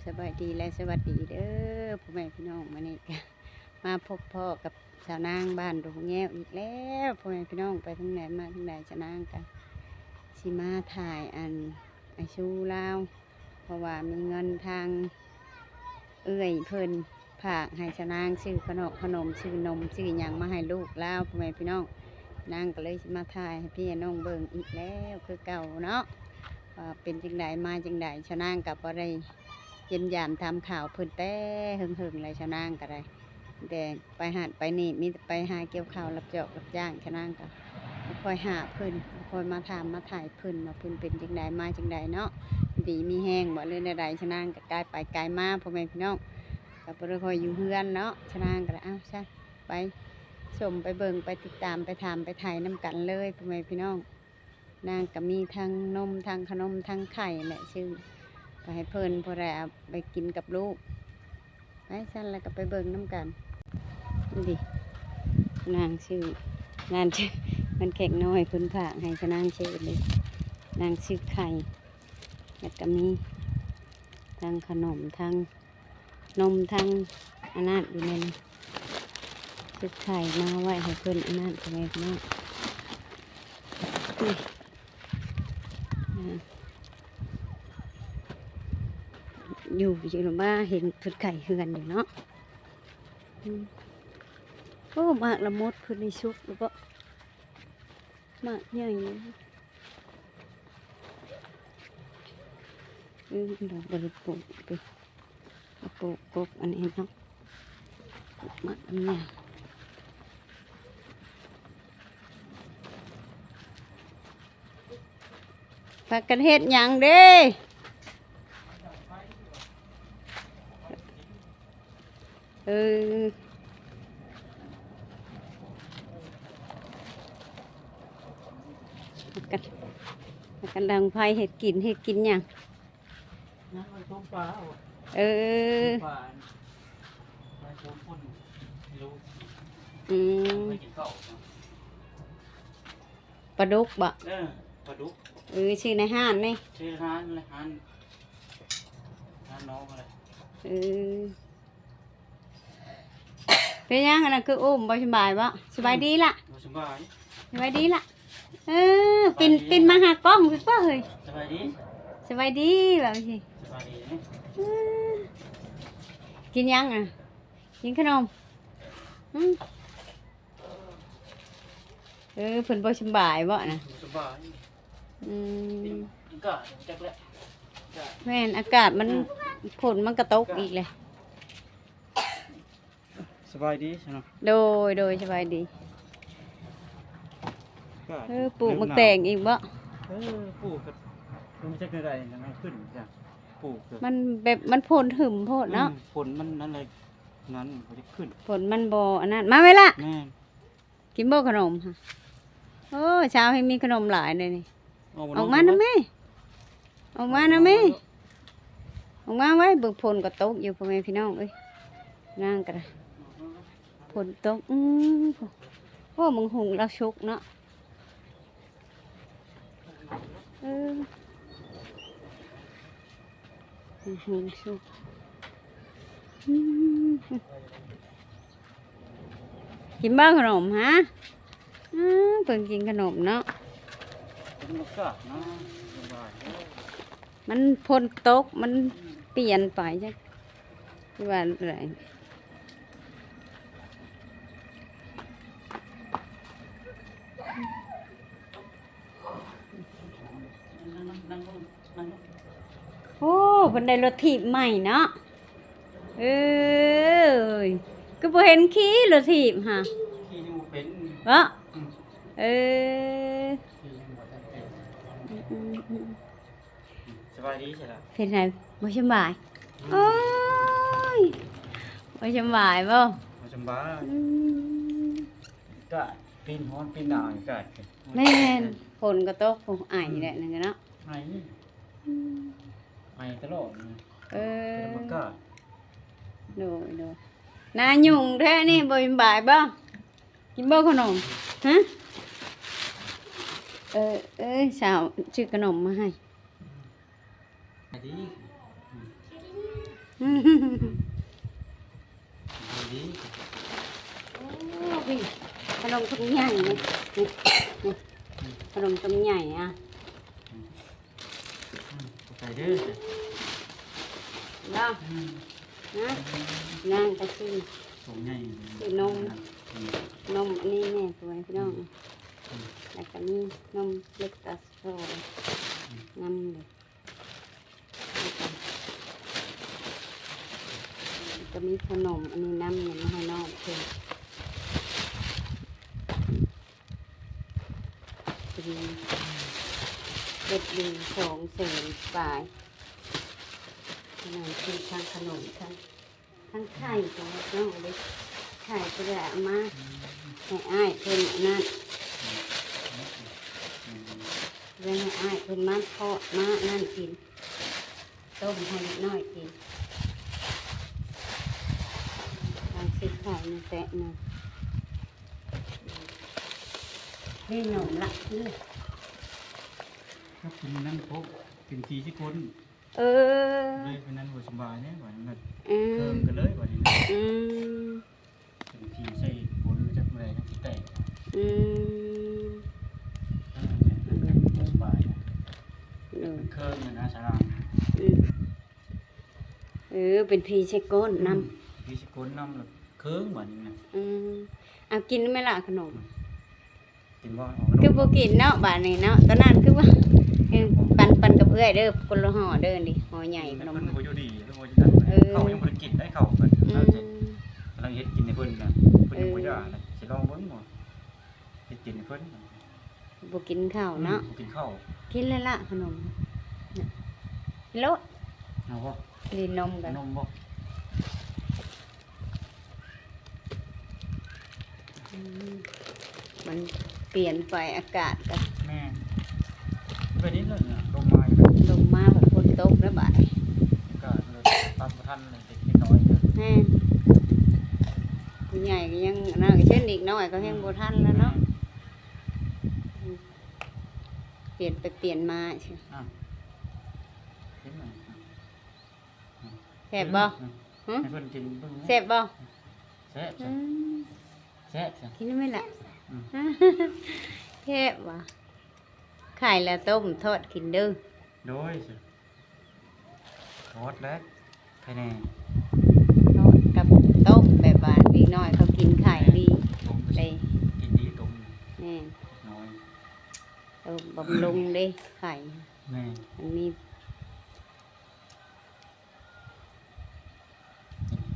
ສະບາຍດີ ແລະ ສະຫວັດດີເດີ ພໍ່ແມ່ພີ່ນ້ອງ. ມື້ນີ້ກະມາພົບພໍ້ກັບສາວນາງບ້ານດົງແງວອີກແລ້ວ ພໍ່ແມ່ພີ່ນ້ອງ. ໄປທາງໃດມາທາງໃດ ສາວນາງກະຊິມາຖ່າຍອັນ ໄອຊູລາວ ເພາະວ່າມີເງິນທາງເອື້ອຍເພິ່ນຝາກໃຫ້ສາວນາງຊື້ຂະໜົມ ຂະໜົມ ຊື້ນົມ ຊື້ຫຍັງມາໃຫ້ລູກລາວ ພໍ່ແມ່ພີ່ນ້ອງ. ນາງກໍເລີຍຊິມາຖ່າຍໃຫ້ພີ່ໃຫ້ນ້ອງເບິ່ງອີກແລ້ວຄືເກົ່າເນາະ ວ່າເປັນຈັ່ງໃດມາຈັ່ງໃດ. ສາວນາງກໍບໍ່ໄດ້ຢ້ຽມຢາມຖາມຂ່າວເພິ່ນແຕ່ເຫິງໆແລ້ວ ສາວນາງກໍໄດ້ ແຕ່ໄປຫັ້ນໄປນີ້ ມີແຕ່ໄປຫາກ່ຽວເຂົ້າ ຮັບຈອກຮັບຈ້າງ. ສາວນາງກໍບໍ່ຄ່ອຍຫາເພິ່ນ ບໍ່ຄ່ອຍມາຖາມມາຖ່າຍເພິ່ນວ່າເພິ່ນເປັນຈັ່ງໃດມາຈັ່ງໃດເນາະ ຢູ່ດີມີແຮງບໍ່ ຫຼືແນວໃດ. ສາວນາງກໍກາຍໄປກາຍມາ ພໍ່ແມ່ພີ່ນ້ອງ ກໍບໍ່ໄດ້ຄ່ອຍຢູ່ເຮືອນເນາະ. ສາວນາງກໍເລີຍ ເອົ້າ ຊະ ໄປຊົມໄປເບິ່ງ ໄປຕິດຕາມ ໄປຖາມໄປໄຖ່ນຳກັນເລີຍ ພໍ່ແມ່ພີ່ນ້ອງ. ນາງກໍມີທັງນົມ ທັງຂະໜົມ ທັງໄຂ່ແຫຼະ ຊື້ໄປໃຫ້ເພິ່ນ ພໍໄດ້ເອົາໄປກິນກັບລູກ. ໄປຊັ້ນ ແລ້ວກໍໄປເບິ່ງນຳກັນ. ນີ້ເດ ນາງຊື້ ງານ ງານແຂກນ້ອຍເພິ່ນຝາກໃຫ້ ສາວນາງຊື້ເລີຍ. ນາງຊື້ໄຂ່ ແລ້ວກໍມີທັງຂະໜົມ ທັງ ນົມທັງອັນນັ້ນຢູ່ໃນນີ້ ຊື້ໄຂ່ມາໄວ້ໃຫ້ເພິ່ນອັນນັ້ນ ພໍ່ແມ່ພີ່ນ້ອງ. ນີ້ ຢູ່ ຢູ່ລະມາເຫັນເພິ່ນໄຂເຮືອນຢູ່ເນາະ. ອືມ ໂອ້ ໝາກລະມົດເພິ່ນນີ້ສຸກແລ້ວເບາະ ໝາກໃຫຍ່. ອືມ ດອກບໍ່ໄດ້ປູກ ໄປປູກກົກອັນນີ້ເນາະ ປູກໝາກອັນນີ້. ພາກັນເຮັດຫຍັງເດ້? ເອີ ພາກັນ ພາກັນດັງໄຟເຮັດກິນ ເຮັດກິນຫຍັງ? ຍັງໄວ້ຕົ້ມປາ. ເອີ ຕົ້ມປາ ໄວ້ຕົ້ມປຸ້ນ. ອືມ ໄວ້ກິນເຂົ້າ. ປາດຸກບໍ? ເອີ ປາດຸກ. ເອີ ຊື້ໃນຮ້ານນີ້ ຊື້ຮ້ານ ຮ້ານ ຮ້ານນ້ອງຫັ້ນແຫຼະ. ເອີ ເປັນຫຍັງອັນນັ້ນ ຄືອຸ້ມ ບໍ່ສະບາຍບໍ? ສະບາຍດີລະ ບໍ່ສະບາຍ. ສະບາຍດີລະ. ເອີ ປິ່ນ ປິ່ນມາຫາກ້ອງຊິເປີເຮີ້ຍ. ສະບາຍດີ ສະບາຍດີ ວ່າຊິ ສະບາຍດີ. ເອີ ກິນຫຍັງອະ? ກິນຂະໜົມ. ອືມ ເອີ ເພິ່ນບໍ່ສະບາຍບໍນະ? ບໍ່ສະບາຍ. ອືມ ອາກາດຈັກແຫຼະ ອາກາດ ແມ່ນ ອາກາດມັນ ອືມ ຝົນມັນກະຕົກອີກແຫຼະ. ສະບາຍດີຊະເນາະ. ໂດຍ ໂດຍ ສະບາຍດີ. ອາກາດ ເອີ ປູກໝາກແຕງອີກບໍ? ເອີ ປູກກໍ ມັນຈັກແນວໃດ ມັນຂຶ້ນ ປູກ ມັນແບບ ມັນຝົນຫຶມໂພດເນາະ. ອືມ ຝົນມັນນັ້ນແຫຼະ ນັ້ນ ມັນຈະຂຶ້ນ ຝົນມັນບໍ່ອັນນັ້ນ. ມາໄວ້ລະ. ແມ່ນ. ກິນບໍ່ຂະໜົມ? ໂອ້ ຊາວໃຫ້ມີຂະໜົມຫຼາຍເດ້ນີ້. ອອກມານຳແມ່ ອອກມານຳແມ່ ອອກມາໄວ້. ເບິ່ງຝົນກໍຕົກຢູ່ ພໍ່ແມ່ພີ່ນ້ອງເອີຍ. ນາງກໍໄດ້ ຝົນຕົກ. ອືມ ໂອ້ ບັກຫຸ່ງລາວສຸກເນາະ. ເອີ ອືມ ກິນບໍ່ຂະໜົມ? ຮະ ອືມ ເພິ່ນກິນຂະໜົມເນາະ. ມັນຝົນຕົກ ມັນປ່ຽນໄປ ຈັກຊິວ່າແນວໃດ. ໂອ້ ເພິ່ນໄດ້ລົດຖີບໃໝ່ເນາະ. ເອີຍ ຄືບໍ່ເຫັນຂີ່ລົດຖີບຫະ? ຂີ່ຍັງບໍ່ເປັນ ເນາະ. ອືມ ເອີ ຂີ່ຍັງບໍ່ທັນເປັນ. ອືມໆໆ ສະບາຍດີຊະລະ. ເປັນໃດ ບໍ່ສະບາຍ? ອືມ ໂອ້ຍ ບໍ່ສະບາຍບໍ? ບໍ່ສະບາຍ. ອືມ ກະປີນຮ້ອນປີນໜາວກະ ແມ່ນ ຝົນກໍຕົກ ໂອ້ ໄອແຫຼະ ອືມ ນັ້ນກະເນາະ ໄອ. ອືມ ໄອຕະຫຼອດ. ເອີ ເປັນອາກາດ. ໂດຍໆ ໜ້າຫຍຸ້ງແທ້ນີ້ ບໍ່ສະບາຍບໍ່? ກິນບໍ່ຂະໜົມ? ຮະ ເອີ ເອີ ສາວຊື້ຂະໜົມມາໃຫ້. ອືມ ສະບາຍດີ. ອືມ ດີ ໂອ້ຍ ຂະໜົມຖົງໃຫຍ່ນີ້ ນີ້ ນີ້ ຂະໜົມຖົງໃຫຍ່ອະ ອືມ ຂອບໃຈເດີ ເນາະ ອືມ ນະ ນາງກະຊື້ ຖົງໃຫຍ່ ຊື້ນົມ ອືມ ນົມອັນນີ້ແດ່ ພໍ່ແມ່ພີ່ນ້ອງ ອືມ ແລ້ວກະມີນົມເລັກຕາຊອຍ ອືມ ນຳເດ້. ກະມີຂະໜົມອັນນີ້ນຳ ມາໃຫ້ນ້ອງເພິ່ນ ເປັນເບິດຢູ່ສອງແສນປາຍ ຂະໜົມ ທັງຂະໜົມ ທັງ ທັງໄຂ່ຂອງນ້ອງເດ້ ໄຂ່ກໍໄດ້ເອົາມາ ອືມ ໃຫ້ອ້າຍເພິ່ນອັນນັ້ນ ອືມ ແລ້ວໃຫ້ອ້າຍເພິ່ນມາເຄາະມາອັນນັ້ນກິນ ຕົ້ມໃຫ້ເດັກນ້ອຍກິນ ເອົາຊິໄຂ່ມາແຕະໜຶ່ງ ນີ້ໜົມລະ ນີ້ ກັບກິນນັ້ນໂພະ ເປັນສີຊິກົນ ເອີ ເລີຍເປັນນັ້ນບໍ່ສະບາຍແດ່ ບາດນີ້ນະ ອືມ ເຄີງກັນເລີຍບາດນີ້ນະ ອືມ ເປັນຜີໃສ່ຄົນ ຈັກມື້ໃດຈັ່ງຊິແຕກ ອືມ ເອີ ບໍ່ສະບາຍນະ ເອີ ເປັນເຄີງນະ ສາລາ ອືມ ເອີ ເປັນຜີໃສ່ກົ້ນນຳ ອືມ ຜີໃສ່ກົ້ນນຳ ແລ້ວເຄີງບາດນີ້ນະ ອືມ ເອົາກິນໄໝລະຂະໜົມ ອືມ ກິນບໍ່? ຄືບໍ່ກິນເນາະ ບາດນີ້ເນາະ ຕອນນັ້ນຄືວ່າ ເອີ ປັນ ປັນກັບເອື້ອຍເດີ ຄົນລະຫໍ່ເດີ ນີ້ຫໍ່ໃຫຍ່ ຂະໜົມ ເພິ່ນບໍ່ຢູ່ດີ ເພິ່ນບໍ່ຢູ່ດີ ເອີ ເຂົ້າຍັງບໍ່ໄດ້ກິນໄດ້ ເຂົ້າເພິ່ນ ອືມ ກຳລັງເຮັດກິນໃຫ້ເພິ່ນນະ ເພິ່ນຍັງບໍ່ຢາກນະ ເອີ ຊິລອງເບິ່ງບໍ່ ເຮັດກິນໃຫ້ເພິ່ນ ບໍ່ກິນເຂົ້າເນາະ ອືມ ບໍ່ກິນເຂົ້າ ກິນແລ້ວລະຂະໜົມ ກິນໂລດ ເອົາບໍ່? ກິນນົມກັນ ນົມບໍ່? ອືມ ມັນປ່ຽນໄປອາກາດກໍ ແມ່ນ ແບບນີ້ເລີຍນະ ລົມມາຢູ່ ລົມມາແລ້ວຝົນຕົກແລ້ວບາດນີ້ ອາກາດມັນປັບບໍ່ທັນເລີຍ ເດັກນ້ອຍ ແມ່ນ ຜູ້ໃຫຍ່ກໍຍັງອັນນັ້ນ ເຊັ່ນເດັກນ້ອຍກໍແຮ່ງ ອືມ ບໍ່ທັນແລ້ວເນາະ ແມ່ນ ອືມ ປ່ຽນໄປປ່ຽນມາ ອ້າວ ເຫັນບໍ່? ແຊບບໍ່? ອືມ ໃຫ້ເພິ່ນກິນເບິ່ງ ແຊບບໍ່? ແຊບ ອືມ ແຊບ ກິນໄດ້ໄໝລະ? ອືມ ແຊບຫວາ? ໄຂ່ລະຕົ້ມທອດກິນເດີ ໂດຍ ທອດແລ້ວໄຂ່ແດ່ ທອດກັບຕົ້ມ ແບບວ່າເດັກນ້ອຍເຂົາກິນໄຂ່ດີ ແມ່ນ ຕົ້ມກໍ ໄດ້ ກິນດີຕົ້ມ ແມ່ນ ນ້ອຍ ເອີ ບຳລຸງເດ້ໄຂ່ ແມ່ນ ມັນມີ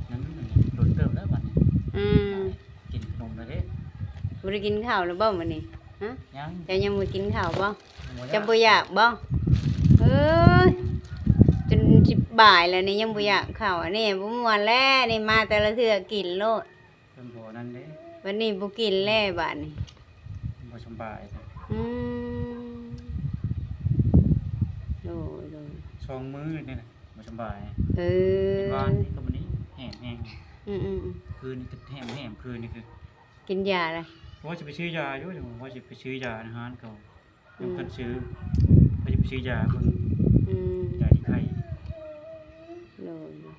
ນັ້ນ ດົນເຕີບແລ້ວບັດນີ້ ອືມ ກິນຂະໜົມແລ້ວເດ້ ບໍ່ໄດ້ກິນເຂົ້າແລ້ວບໍ່ມື້ນີ້? ຮະ ຍັງ ເຈົ້າຍັງບໍ່ກິນເຂົ້າບໍ່? ເຈົ້າບໍ່ຢາກບໍ່? ເອີຍ ຈົນຊິບ່າຍແລ້ວນີ້ ຍັງບໍ່ຢາກເຂົ້າ ອັນນີ້ບໍ່ມ່ວນແລ້ວນີ້ ມາແຕ່ລະເທື່ອກິນໂລດ ເພິ່ນບໍ່ນັ້ນເດ້ ບັດນີ້ບໍ່ກິນແລ້ວ ອືມ ບັດນີ້ ບໍ່ສຳບາຍ ອືມ ໂດຍ ໂດຍ ສອງມື້ນີ້ນະ ບໍ່ສຳບາຍ ເອີ ເມື່ອວານນີ້ກັບມື້ນີ້ແຫ້ງແຮງ ອືມໆໆ ຄືນນີ້ກໍແຫ້ງແຮງ ຄືນນີ້ຄື ກິນຢາລະ ວ່າຊິໄປຊື້ຢາຢູ່ ວ່າຊິໄປຊື້ຢາໃນຮ້ານເຂົາ ອືມ ຍັງບໍ່ທັນຊື້ ວ່າຊິໄປຊື້ຢາເບິ່ງ ອືມ ຢາທີ່ໄຂ້ ໂດຍ ໂດຍ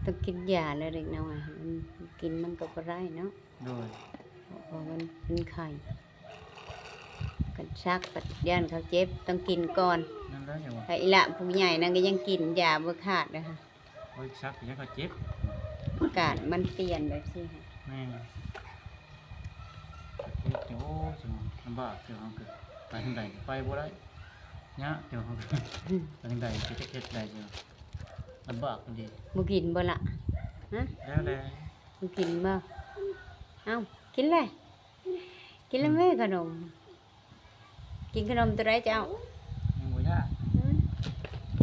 ຕ້ອງກິນຢາແລ້ວເດັກນ້ອຍ ມັນກິນມັນກໍບໍ່ໄດ້ເນາະ ໂດຍ ເພາະວ່າມັນເປັນໄຂ້ ຄັນຊັກກໍຢ້ານເຂົາເຈັບ ຕ້ອງກິນກ່ອນ ນັ້ນແຫຼະ ແຕ່ອີ່ຫຼະຜູ້ໃຫຍ່ນັ້ນກໍຍັງກິນຢາບໍ່ຂາດເດ້ ໂອ້ຍ ຊັກກໍຍັງເຂົາເຈັບ ອາກາດມັນປ່ຽນແບບຊີ້ ແມ່ນ ໂອ້ຍ ລຳບາກ ເຈົ້າເຮົາກໍໄປທາງໃດກໍໄປບໍ່ໄດ້ ຍາກ ເຈົ້າເຮົາກໍໄປທາງໃດກໍຈັກເຮັດໃດ ເຈົ້າ ລຳບາກອີ່ຫຼີ ບໍ່ກິນບໍ່ລະ? ຮະ ແລ້ວແຫຼະ ບໍ່ກິນບໍ່? ເອົ້າ ກິນແຫຼະ ກິນແລ້ວແມ່ ອືມ ຂະໜົມ ກິນຂະໜົມໂຕໃດເຈົ້າ? ຍັງບໍ່ຢາກ ອືມ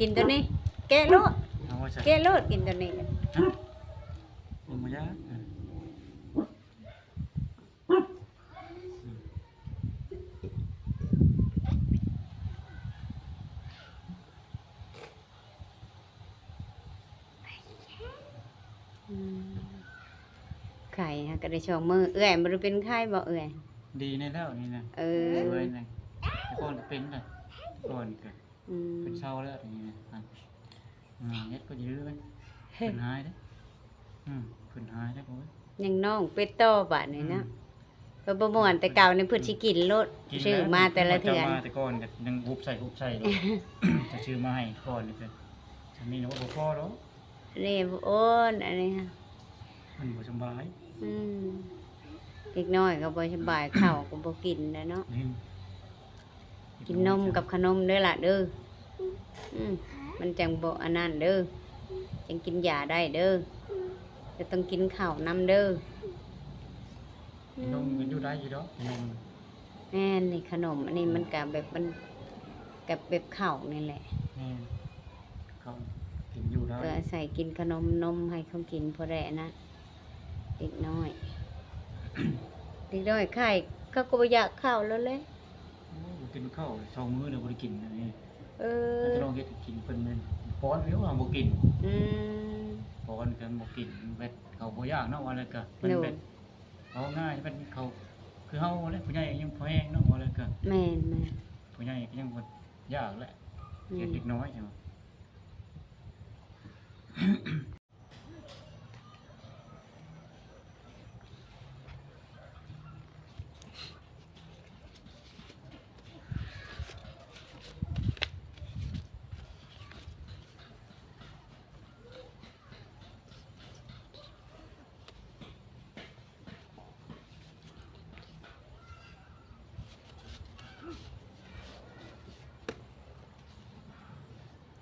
ກິນໂຕນີ້ ແກະໂລດ ເອົາວ່າຊັ້ນ ແກະໂລດ ກິນໂຕນີ້ ຮະ ຍັງບໍ່ຢາກ ອືມ ອືມ ໄຂ້ຫາກໍໄດ້ສອງມື້ ເອື້ອຍບໍ່ໄດ້ເປັນໄຂ້ບໍ່ເອື້ອຍ? ດີແນ່ແລ້ວນີ້ນະ ເອີ ເອື້ອຍນະ ແຕ່ກ່ອນກໍເປັນນະ ແຕ່ກ່ອນກໍ ອືມ ເປັນເຊົາແລ້ວນີ້ນະ ອືມ ອ່າ ເຮັດກໍຢູ່ເລີຍ ເພິ່ນຫາຍເດ້ ອືມ ເພິ່ນຫາຍເດ້ ໂອ້ຍ ຍັງນ້ອງເປັດຕໍ່ບາດນີ້ນະ ອືມ ກໍບໍ່ມ່ວນ ແຕ່ເກົ່ານີ້ເພິ່ນຊິກິນໂລດ ກິນ ຊື້ມາແຕ່ລະເທື່ອ ເຈົ້າມາແຕ່ກ່ອນກໍຍັງອຸບໃສ່ອຸບໃສ່ໂລດ ຈະຊື້ມາໃຫ້ກ່ອນນີ້ ກໍ ອັນນີ້ບໍ່ພໍດອກ ນີ້ ໂອ້ນ ອັນນີ້ ມັນບໍ່ສະບາຍ ອືມ ເດັກນ້ອຍກໍບໍ່ສະບາຍ ເຂົ້າກໍບໍ່ກິນແລ້ວເນາະ ອືມ ກິນນົມກັບຂະໜົມເດີລະເດີ ອືມ ມັນຈັ່ງບໍ່ອັນນັ້ນເດີ ຈັ່ງກິນຢາໄດ້ເດີ ແຕ່ຕ້ອງກິນເຂົ້ານຳເດີ ອືມ ຂະໜົມມັນຢູ່ໄດ້ຢູ່ດອກ ຂະໜົມ ແມ່ນ ນີ້ຂະໜົມ ອັນນີ້ມັນກະແບບ ມັນກະແບບເຂົ້ານີ້ແຫຼະ ແມ່ນ ເຂົ້າກິນຢູ່ໄດ້ ກໍອາໄສກິນຂະໜົມນົມໃຫ້ເຂົາກິນ ພໍໄດ້ອັນນັ້ນ ເດັກນ້ອຍ ເດັກນ້ອຍໄຂ້ ເຂົາກໍບໍ່ຢາກເຂົ້າແລ້ວແຫຼະ ໂອ້ ບໍ່ກິນເຂົ້າ ສອງມື້ແລ້ວບໍ່ໄດ້ກິນອັນນີ້ ເອີ ອາດຈະລອງເຮັດໃຫ້ກິນເພິ່ນແມ່ນ ປ້ອນຢູ່ວ່າບໍ່ກິນ ອືມ ປ້ອນກັນບໍ່ກິນ ແບບເຂົາບໍ່ຢາກເນາະ ວ່າແລ້ວກໍມັນແບບ ໂດຍ ເວົ້າງ່າຍ ແບບເຂົາ ຄືເຮົາແຫຼະ ຜູ້ໃຫຍ່ຍັງພໍແຮງເນາະ ວ່າແລ້ວກໍ ແມ່ນໆ ຜູ້ໃຫຍ່ກໍຍັງບໍ່ຢາກແຫຼະ ອືມ ເຮັດເດັກນ້ອຍ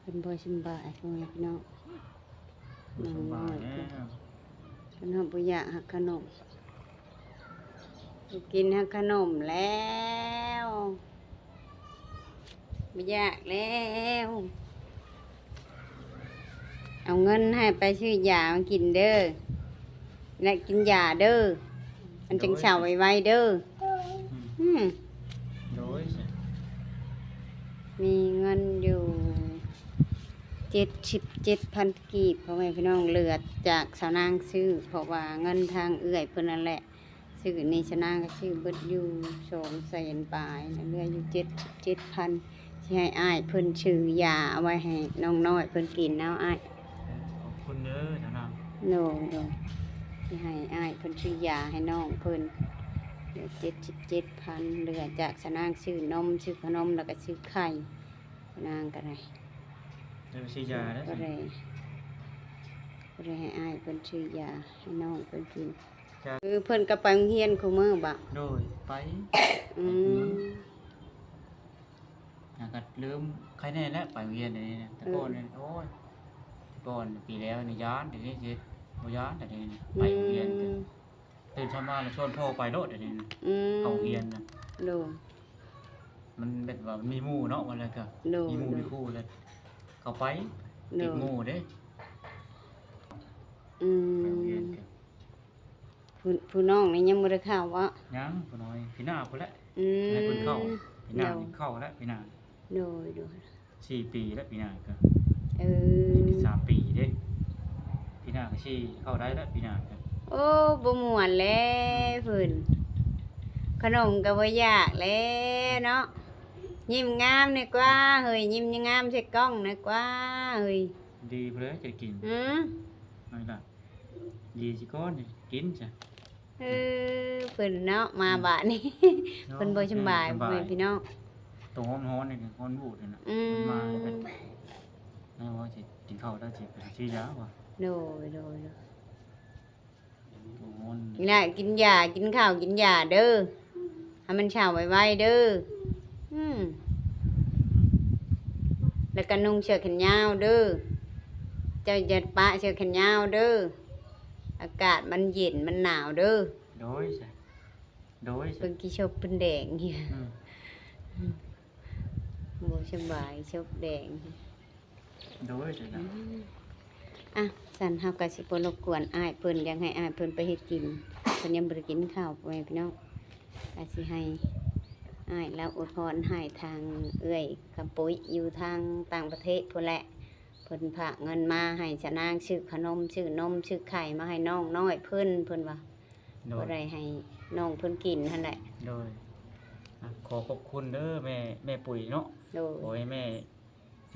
ເພິ່ນບໍ່ສຳບາຍ ພໍ່ແມ່ພີ່ນ້ອງ ບໍ່ສຳບາຍແລ້ວ ເພິ່ນເຮົາບໍ່ຢາກຮັກຂະໜົມ ບໍ່ກິນຮັກຂະໜົມແລ້ວ ບໍ່ຢາກແລ້ວ ເອົາເງິນໃຫ້ໄປຊື້ຢາມາກິນເດີ ແລະ ກິນຢາເດີ ມັນຈັ່ງເຊົາໄວໆເດີ ອືມ ອືມ ໂດຍ ມີເງິນຢູ່ເຈັດສິບເຈັດພັນກີບ ພໍ່ແມ່ພີ່ນ້ອງ ເຫຼືອຈາກສາວນາງຊື້ ເພາະວ່າເງິນທາງເອື້ອຍເພິ່ນນັ້ນແຫຼະ ຊື້ນີ້ສາວນາງກໍຊື້ເບິດຢູ່ສອງແສນປາຍ ເຫຼືອຢູ່ເຈັດສິບເຈັດພັນ ຊິໃຫ້ອ້າຍເພິ່ນຊື້ຢາເອົາໄວ້ໃຫ້ນ້ອງນ້ອຍເພິ່ນກິນເນາະອ້າຍ ເອີ ຂອບຄຸນເດີສາວນາງ ໂດຍ ໂດຍ ຊິໃຫ້ອ້າຍເພິ່ນຊື້ຢາໃຫ້ນ້ອງເພິ່ນ ເຫຼືອເຈັດສິບເຈັດພັນ ເຫຼືອຈາກສາວນາງຊື້ນົມ ຊື້ຂະໜົມ ແລ້ວກໍຊື້ໄຂ່ ສາວນາງກໍໄດ້ ແລ້ວຊື້ຢາແລ້ວ ກໍໄດ້ ກໍໄດ້ໃຫ້ອ້າຍເພິ່ນຊື້ຢາໃຫ້ນ້ອງເພິ່ນກິນ ເອີ ເພິ່ນກໍໄປໂຮງຮຽນຄູ່ມື້ບໍ? ໂດຍ ໄປ ອືມ ຫາກໍເລີ່ມໄຄແນ່ແລ້ວ ໄປໂຮງຮຽນດຽວນີ້ນະ ແຕ່ກ່ອນນີ້ ເອີ ໂອ້ຍ ແຕ່ກ່ອນປີແລ້ວນີ້ຢ້ານ ດຽວນີ້ຊິບໍ່ຢ້ານ ດຽວນີ້ນະ ອືມ ໄປໂຮງຮຽນກໍ ຕື່ນເຊົ້າມາແລ້ວຊວນພໍ່ໄປໂລດ ດຽວນີ້ນະ ອືມ ເຂົ້າໂຮງຮຽນນະ ໂດຍ ມັນແບບວ່າມີໝູ່ເນາະ ວ່າແລ້ວກໍ ໂດຍ ມີໝູ່ ໂດຍ ມີຄູ່ແລ້ວ ເຂົ້າໄປ ໂດຍ ຕິດໝູ່ເດ້ ອືມ ໄປໂຮງຮຽນກໍ ຜູ້ ຜູ້ນ້ອງນີ້ຍັງບໍ່ໄດ້ເຂົ້າບໍ? ຍັງ ຜູ້ນ້ອຍ ປີໜ້າພຸ້ນແຫຼະ ອືມ ໃຫ້ເພິ່ນເຂົ້າ ປີໜ້າ ໂດຍ ນີ້ເຂົ້າແລ້ວ ປີໜ້າ ໂດຍ ໂດຍ ສີ່ປີແລ້ວ ປີໜ້າກໍ ເອີ ສາມປີເດ້ ປີໜ້າກໍຊິເຂົ້າໄດ້ແລ້ວ ປີໜ້າກໍ ໂອ້ ບໍ່ມ່ວນແລ້ວ ອືມ ເພິ່ນ ຂະໜົມກໍບໍ່ຢາກແລ້ວເນາະ ຍິ້ມງາມແດ່ກວ່າເຮີ້ຍ ຍິ້ມງາມໃສ່ກ້ອງແດ່ກວ່າເຮີ້ຍ ດີພຸ້ນແຫຼະຈະກິນ ອືມ ນັ້ນລະ ດີຊິກ່ອນ ກິນຊະ ເອີ ເພິ່ນເນາະ ມາ ອືມ ບາດນີ້ ເນາະ ເພິ່ນບໍ່ສຳບາຍ ສຳບາຍ ພໍ່ແມ່ພີ່ນ້ອງ ໂຕຮ້ອນໆນີ້ ຮ້ອນວູດນີ້ນະ ອືມ ເພິ່ນມາແລ້ວກໍ ແມ່ນວ່າຊິກິນເຂົ້າແລ້ວຊິໄປຊື້ຢາວ່າ ໂດຍ ໂດຍ ໂດຍ ໂຕຮ້ອນ ນີ້ລະ ກິນຢາ ກິນເຂົ້າ ກິນຢາເດີ ໃຫ້ມັນເຊົາໄວໆເດີ ອືມ ແລ້ວກໍນຸ່ງເສື້ອແຂນຍາວເດີ ເຈົ້າຢ່າປະເສື້ອແຂນຍາວເດີ ອາກາດມັນເຢັນມັນໜາວເດີ ໂດຍ ໂດຍ ເບິ່ງຂີ້ສົບເພິ່ນແດງ ອືມ ບໍ່ສະບາຍ ສົບແດງ ໂດຍ ອືມ ອ່ະ ຊັ້ນເຮົາກໍຊິບໍ່ລົບກວນອ້າຍເພິ່ນ ຢາກໃຫ້ອ້າຍເພິ່ນໄປເຮັດກິນ ເພິ່ນຍັງບໍ່ໄດ້ກິນເຂົ້າ ພໍ່ແມ່ພີ່ນ້ອງ ກໍຊິໃຫ້ອ້າຍລາວອວຍພອນໃຫ້ທາງເອື້ອຍຄຳປຸ້ຍຢູ່ທາງຕ່າງປະເທດພຸ້ນແຫຼະ ເພິ່ນຝາກເງິນມາໃຫ້ສານາງຊື້ຂະໜົມ ຊື້ນົມ ຊື້ໄຂ່ມາໃຫ້ນ້ອງນ້ອຍເພິ່ນ ເພິ່ນວ່າ ໂດຍ ບໍ່ໄດ້ໃຫ້ນ້ອງເພິ່ນກິນຫັ້ນແຫຼະ ໂດຍ ອ່ະ ຂໍຂອບຄຸນເດີແມ່ ແມ່ປຸ້ຍເນາະ ໂດຍ ຂໍໃຫ້ແມ່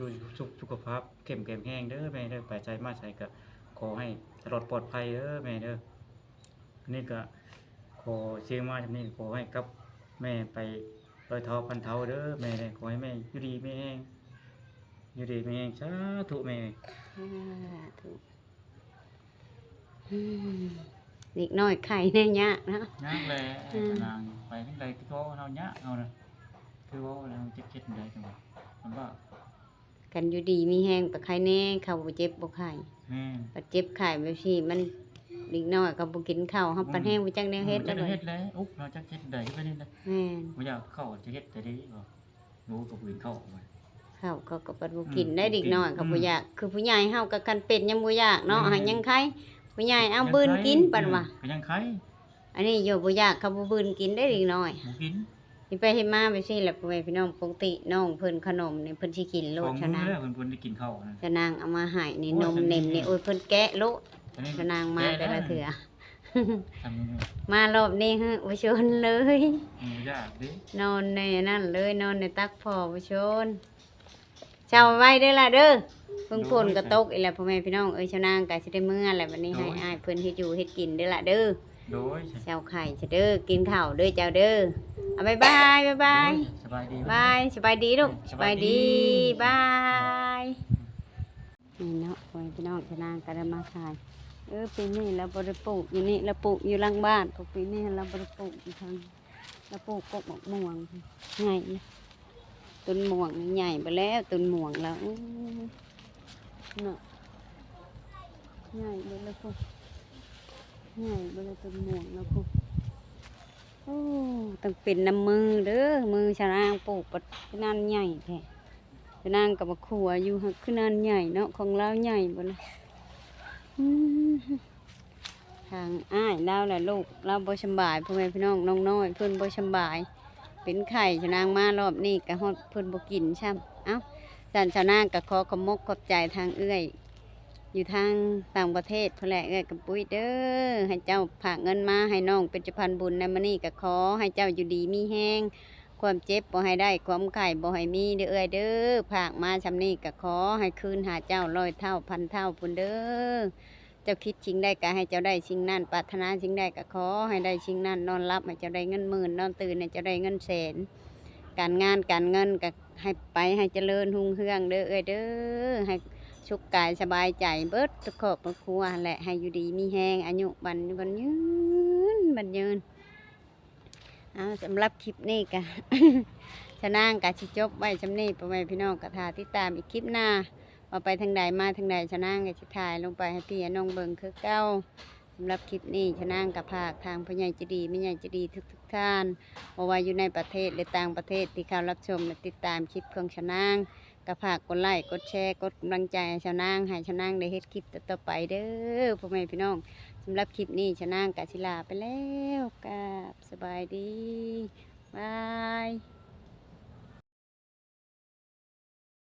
ຢູ່ສຸກສຸຂະພາບເຂັ້ມແຂງແຮງເດີແມ່ເດີ ໄປໃສມາໃສກໍຂໍໃຫ້ຕະຫຼອດປອດໄພເດີແມ່ເດີ. ອັນນີ້ກໍຂໍເຊີຍມາຈາກນີ້ ຂໍໃຫ້ກັບແມ່ໄປຮ້ອຍເທົ່າພັນເທົ່າເດີແມ່ເດີ. ຂໍໃຫ້ແມ່ຢູ່ດີມີແຮງ ຢູ່ດີມີແຮງ ສາທຸແມ່. ສາທຸ. ອືມ ເດັກນ້ອຍໄຂ້ແນ່ຍາກເນາະ ຍາກແຫຼະ. ອືມ ນາງໄປທາງໃດຄືເວົ້າເຮົາຍາກເຮົານະ ຄືເວົ້າແລ້ວເຈັບເຮັດໃດກັນວ່າ ລຳບາກ. ຄັນຢູ່ດີມີແຮງປະໄຄແນ່ ເຂົາບໍ່ເຈັບບໍ່ໄຂ້. ແມ່ນ ບັດເຈັບໄຂ້ແບບຊີ້ ມັນເດັກນ້ອຍກໍບໍ່ກິນເຂົ້າ ເຮົາ ອືມ ປະແຮງບໍ່ຈັກແນວເຮັດ ບໍ່ຈັກແນວເຮັດແຫຼະ. ອຸບ ເຮົາຈັກເຮັດໃດປານນີ້ນະ. ແມ່ນ ບໍ່ຢາກເຂົ້າ ຈະເຮັດໃດດີບໍ່? ໂອ້ ກໍບໍ່ກິນເຂົ້າ ເຂົ້າເຂົາກໍບັດບໍ່ກິນ ອືມ ໄດ້ ເດັກນ້ອຍກໍ ອືມ ບໍ່ຢາກ. ຄືຜູ້ໃຫຍ່ເຮົາກໍຄັນເປັນຍັງບໍ່ຢາກເນາະ ແມ່ນ ຫາກຍັງໄຄ. ຜູ້ໃຫຍ່ເອົາ ຍັງໄຄ ບືນກິນ ເອີ ປານວ່າ ກໍຍັງໄຄ. ອັນນີ້ຢູ່ບໍ່ຢາກ ເຂົາບໍ່ບືນກິນໄດ້ ເດັກນ້ອຍ ບໍ່ກິນ. ເຮັດໄປເຮັດມາແບບຊີ້ແຫຼະ ພໍ່ແມ່ພີ່ນ້ອງ. ປົກກະຕິນ້ອງເພິ່ນຂະໜົມນີ້ ເພິ່ນຊິກິນໂລດ ສອງມື້ແລ້ວ ເພິ່ນບໍ່ໄດ້ກິນເຂົ້ານະ. ຊະນາງເອົາມາໃຫ້ນີ້ ໂອ້ຍ ນົມເນັມນີ້ ໂອ້ຍ ເພິ່ນແກະໂລດ. ຊະນາງມາແຕ່ລະເທື່ອ ມາລອບນີ້ຫື ບໍ່ຊົນເລີຍ. ອືມ ບໍ່ຢາກເດ້ ນອນໃນນັ້ນເລີຍ ນອນໃນຕັກພໍ່ ບໍ່ຊົນ. ເຊົ້າໄວເດີລະເດີ ເພິ່ງຝົນກໍຕົກອີກແລ້ວ ໂດຍ ພໍ່ແມ່ພີ່ນ້ອງເອີຍ. ຊາວນາງກໍຊິໄດ້ເມືອແລ້ວບັດນີ້ ໂດຍ ໃຫ້ອ້າຍເພິ່ນເຮັດຢູ່ເຮັດກິນເດີລະເດີ. ໂດຍ ເຈົ້າໄຂ່ຊະເດີ ກິນເຂົ້າເດີເຈົ້າເດີ. ເອົາ ບາຍບາຍ ບາຍບາຍ ໂດຍ ສະບາຍດີ ບາຍ ສະບາຍດີລູກ ສະບາຍດີ ສະບາຍດີ ບາຍ. ນີ້ເນາະ ໂອ້ຍ ພີ່ນ້ອງ ຊາວນາງກໍໄດ້ມາຖ່າຍ. ເອີ ປີນີ້ລາວບໍ່ໄດ້ປູກຢູ່ນີ້ ລາວປູກຢູ່ຫຼັງບ້ານ. ພວກປີນີ້ລາວບໍ່ໄດ້ປູກຢູ່ທາງ ລາວປູກກົກໝາກມ່ວງ ໃຫຍ່ ຕົ້ນມ່ວງນີ້ໃຫຍ່ເບິດແລ້ວ ຕົ້ນມ່ວງລາວ. ໂອ້ ເນາະ ໃຫຍ່ເບິດແລ້ວພຸ້ນ ໃຫຍ່ເບິດແລ້ວ ຕົ້ນມ່ວງລາວພຸ້ນ. ໂອ້ ຕ້ອງເປັນນຳມືເດີ ມືຊາວນາງປູກປັດນັ້ນໃຫຍ່ແທ້. ຊາວນາງກໍມາຄົວຢູ່ ຫາກຄືນັ້ນໃຫຍ່ເນາະ ຂອງລາວໃຫຍ່ເບິດແລ້ວ. ອືມ ທາງອ້າຍລາວແລະລູກລາວບໍ່ສຳບາຍ ພໍ່ແມ່ພີ່ນ້ອງ ນ້ອງນ້ອຍເພິ່ນບໍ່ສຳບາຍ ເປັນໄຂ້. ຊາວນາງມາລອບນີ້ກໍຮອດເພິ່ນບໍ່ກິນຊ້ຳ. ເອົ້າ ຊັ້ນຊາວນາງກໍຂໍຂອບມົກຂອບໃຈທາງເອື້ອຍຢູ່ທາງຕ່າງປະເທດພຸ້ນແຫຼະ ເອື້ອຍກຳປຸ້ຍເດີ ໃຫ້ເຈົ້າຝາກເງິນມາໃຫ້ນ້ອງເປັນສະພານບຸນໃນມື້ນີ້ ກໍຂໍໃຫ້ເຈົ້າຢູ່ດີມີແຮງ ຄວາມເຈັບບໍ່ໃຫ້ໄດ້ ຄວາມໄຂ້ບໍ່ໃຫ້ມີເດີເອື້ອຍເດີ. ຝາກມາຊ່ຳນີ້ກໍຂໍໃຫ້ຄືນຫາເຈົ້າຮ້ອຍເທົ່າພັນເທົ່າພຸ້ນເດີ. ເຈົ້າຄິດສິ່ງໃດກໍໃຫ້ເຈົ້າໄດ້ສິ່ງນັ້ນ ປາດຖະໜາສິ່ງໃດກໍຂໍໃຫ້ໄດ້ສິ່ງນັ້ນ. ນອນຫຼັບໃຫ້ເຈົ້າໄດ້ເງິນໝື່ນ ນອນຕື່ນໃຫ້ເຈົ້າໄດ້ເງິນແສນ. ການງານການເງິນກໍໃຫ້ໄປໃຫ້ຈະເລີນຮຸ່ງເຮືອງເດີເອື້ອຍເດີ ໃຫ້ສຸກກາຍສະບາຍໃຈເບິດທຸກຄອບຄົວຫັ້ນແຫຼະ ໃຫ້ຢູ່ດີມີແຮງ ອາຍຸໝັ້ນຂວັນຍືນໝັ້ນຍືນ. ເອົາ ສຳລັບຄລິບນີ້ກະ ຊາວນາງກະຊິຈົບໄວ້ຊ່ຳນີ້ ພໍ່ແມ່ພີ່ນ້ອງກະຖ້າຕິດຕາມອີກຄລິບໜ້າ ວ່າໄປທາງໃດມາທາງໃດ ຊາວນາງກະຊິຖ່າຍລົງໄປໃຫ້ພີ່ໃຫ້ນ້ອງເບິ່ງຄືເກົ່າ. ສຳລັບຄລິບນີ້ ຊາວນາງກະຝາກທາງຜູ້ໃຫຍ່ໃຈດີ ແມ່ໃຫຍ່ໃຈດີທຸກໆທ່ານ ບໍ່ວ່າຢູ່ໃນປະເທດ ຫຼື ຕ່າງປະເທດ ທີ່ເຂົ້າຮັບຊົມ ແລະ ຕິດຕາມຄລິບຂອງຊາວນາງ ກໍຝາກກົດໄລ້ ກົດແຊ ກົດກຳລັງໃຈໃຫ້ຊາວນາງ ໃຫ້ຊາວນາງໄດ້ເຮັດຄລິບຕໍ່ໆໄປເດີ ພໍ່ແມ່ພີ່ນ້ອງ. ສຳລັບຄລິບນີ້ ຊາວນາງກະຊິລາໄປແລ້ວ ກາບສະບາຍດີ ບາຍ.